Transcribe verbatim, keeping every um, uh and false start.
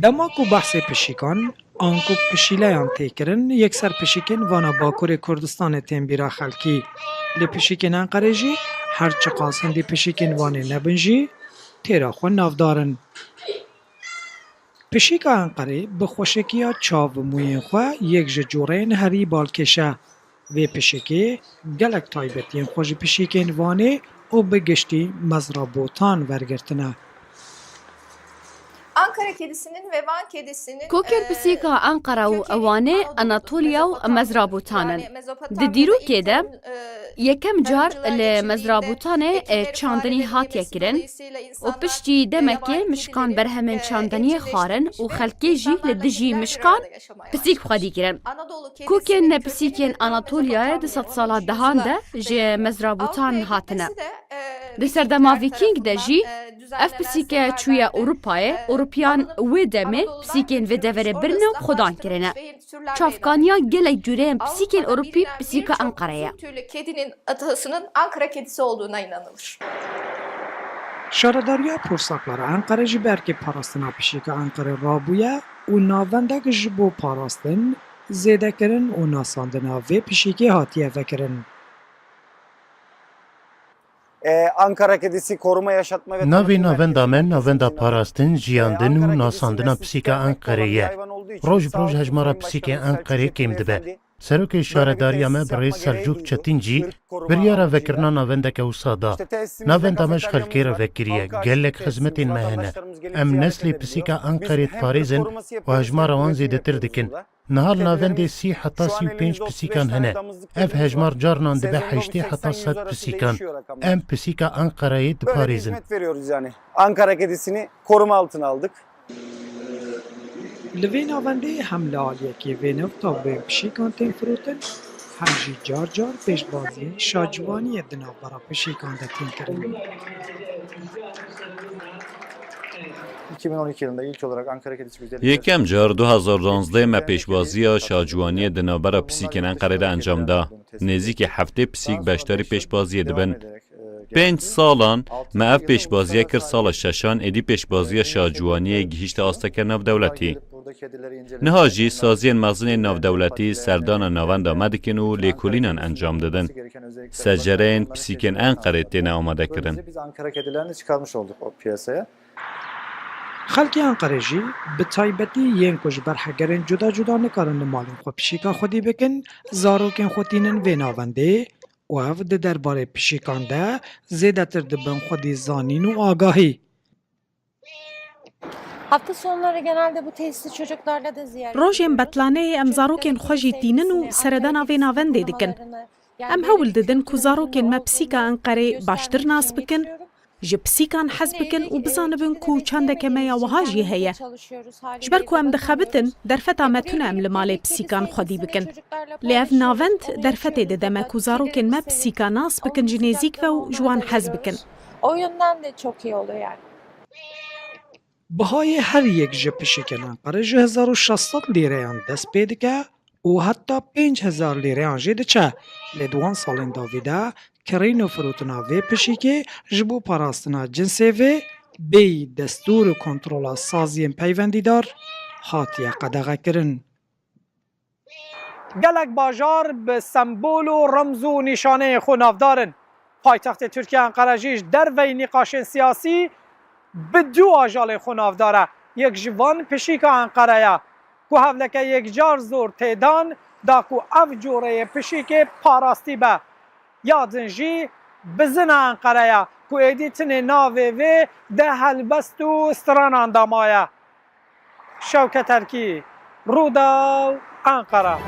Dema ku behsê pişîkan, anku pişîleyan tê kirin, yekser pişîkên vana Bakurê Kurdistanê tên bîra xelkî. Lê pişîkên Enqerê jî her çiqas hindî pişîkên Wanê nebin jî, têra xwe navdar in. Pişîka Enqerê bi xweşikiya çav û mûyên xwe yek ji cûreyên herî balkêş e. Vê pişikê gelek taybetiyên xwe ji pişikên Wanê û bi giştî Mezrabotan wergirtine. Ankara kedisinin ve Van kedisinin Kokên e, pisîka Enqera û Wanê Anatoliya û Mezrabotan in. Di dîrokê de yekem car li Mezrabotanê e, çandinî hatiye kirin û piştî demekê mişkan berhemên çandiniyê xwarin û xelkê jî li dijî mişkan pisîk xwedî kirin. Kokên pisîkên Anatoliyayê di sedsala dehan de ji Mezrabotan hatine. Di serdema Vîkîng de jî ev pisîke çûye Ewropayê, Ewropiyan wê demê pisîkên vê deverê birine û xwedan kirine. Çavkaniya gelek cûreyên pisîkên Ewropî pisîka Enqerê ye. Türlü kedinin atasının Ankara kedisi olduğuna inanılır. Şaredariya Porsaklara Enqerê ji ber kê parastina pişîka Enqerê rabûye û navendek ji bo parastin, zêdekirin û nasandina vê pişîkê hatiye vekirin. Ee, Ankara Kedisi koruma yaşatma ve Navê tanıtım navenda merkezi me navenda parastin, jiyandin û nasandina pisîka Enqerê ye. Roj bi roj hejmara pisîkên Enqerê kêm dibe. Serokê şaredariya me birêz Selcûk Çetin jî biryara vekirina navendeke wisa da. Navenda me ji xelkê re vekiriye. Gelek xizmetên me hene. Em neslê pisîka Enqerê diparêzin û hejmara wan zêdetir dikin. Niha li navendê sî heta sî û pênc pisîkan hene. Ev hejmar carinan dibe heştê heta sed pisîkan. Em pisîka Enqereyê diparêzin. Hizmet veriyoruz yani. Ankara Kedisi'ni koruma altına aldık. Li vê navendê hem li aliyekê vê nefta bên pişîkan tên firotin, hem jî car car pêşbazî şaciwaniyê di navbera pişîkan de tên kirin. iki bin on iki yılında ilk olarak Ankara Kedisi güzellik Yekem car du hezar duwazdeh me pêşbaziya şaciwaniyê di navbera pisîkên Enqerê de encam da. Nêzîkî heftê pisîk beşdarî pêşbaziyê dibin. Pênc salan me ev pêşbaziye kir, sala şeşan êdî pêşbaziya şaciwaniyê gihîşte asteke navdewletî. Niha jî saziyên mezinên navdewletî serdana navenda me dikin û lêkolînan encam didin. Secereyên pisîkên Enqerê têne amadekirin. Biz Ankara kedilerini çıkarmış olduk o piyasaya. Xelkê Enqerê jî, bi taybetî yên ku ji ber hegerên cuda cuda nikarin li malên xwe pişîka xwedî bikin, zarokên xwe tînin vê navendê û ev di derbarê pişîkan de zêdetir dibin xwedî zanîn û agahî. Hafta sonları genelde bu tesisi çocuklarla da ziyaret Rojên ediyoruz. Betlaneyê em zarokên xwe jî tînin û seredana vê navendê dikin. Em hewl didin ku zarokên me pisîka Enqerê baştir nas bikin, ji pisîkan hez bikin û bizanibin ku çandeke me ya wiha jî heye. Ji ber ku em dixebitin, derfeta me tune em li malê pisîkan xwedî bikin. Lê ev navend derfetê dide me ku zarokên me pisîka nas bikin ji nêzîk ve û ji wan hez bikin. O yönden de çok iyi oluyor yani. Bihayê her yek ji pişikên Enqerê ji hezar û şeş sed lîreyan dest pê dike û heta pênc hezar lîreyan jî diçe. Lê di wan salên dawî de kirîn û firotina vê pişikê ji bo parastina cinsê vê bêyî destûr û kontrola saziyên peywendîdar hatiye qedexekirin. Gelek bajar bi sembol û remz û nîşaneyên xwe navdar in. Paytextê Tirkiye Enqere jî ji derveyî nîqaşên siyasî bi du ajalên xwe navdar e. Yek ji van pişîka Enqere ye, ku hevleke yekcar zor tê dan da ku ev coreyê pişîkê parastî be. Ya din jî bizina Enqere ye, ku êdî tinê navê vê di helbest û stranan de maye. Şewket Erkî, Rûdaw, Enqere.